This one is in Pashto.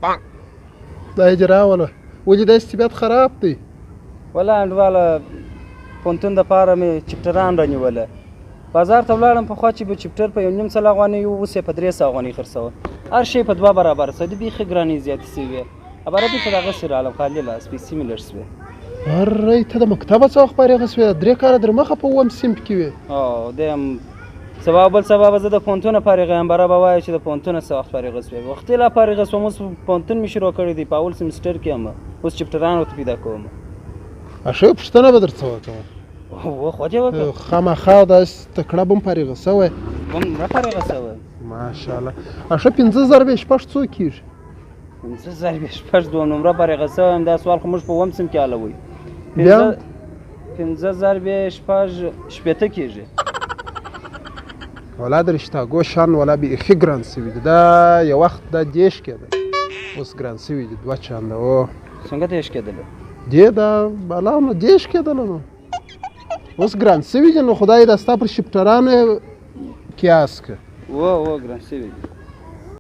خدای دې راوله. ولې داسې طبیعت خراب دی؟ ولا انډواله، پوهنتون دپاره مې چپټران رانیوله، بازار ته ولاړم. پخوا چې به چپټر په 1.5 لک افغانۍ و، اوس یې په 300 افغانۍ خرڅوه. هر شی په دوه برابره سوی دی، بیخي ګرانۍ زیاتې سوي وې. عبارت بیرته دغسې رالم خالي لاس، پیسې مې لږ سوې. اره، ته د مکتبه څه وخت فارغه سوې؟ 3 کاله در مخه په اووم صنف کې وې. او دی هم سبا بل سبا به زه د پوهنتونه فارغه یم. باره به وایې چې د پوهنتونه څه وخت فارغه سوې؟ وختي لا فارغه سوم، اوس پوهنتون مې شروع کړی دی، په اول سمسټر کې یم، اوس چپټران ورته پیدا کوم. ښه پوښتنه به درڅه وکړم. و خو دې وکړه. خامخا داسې تکړه به هم فارغه سوی. هم نه فارغه سوی. ماشاءالله. ښه، 5 ضربې 6 څو کېږي؟ 5 ضربې 6، دوه نمره فارغه سوی یم. دا سوال خو موږ په اووم صنف کې حلوي. بیا؟ 5 ضربې 6 60 کېږي. ولا د رشتاګو شان ولا بیخي ګران سوي دي. دا یو وخت دا 30 کېدل، اوس ګران سوي دي دوه چنده. او څنګه 30 کېدله؟ دې دا بالا نو 30 کېدله، نو اوس ګران سوي دي. نو خدای دا ستا پر شپټرانو یې قیاس که. و ګران سوي دي.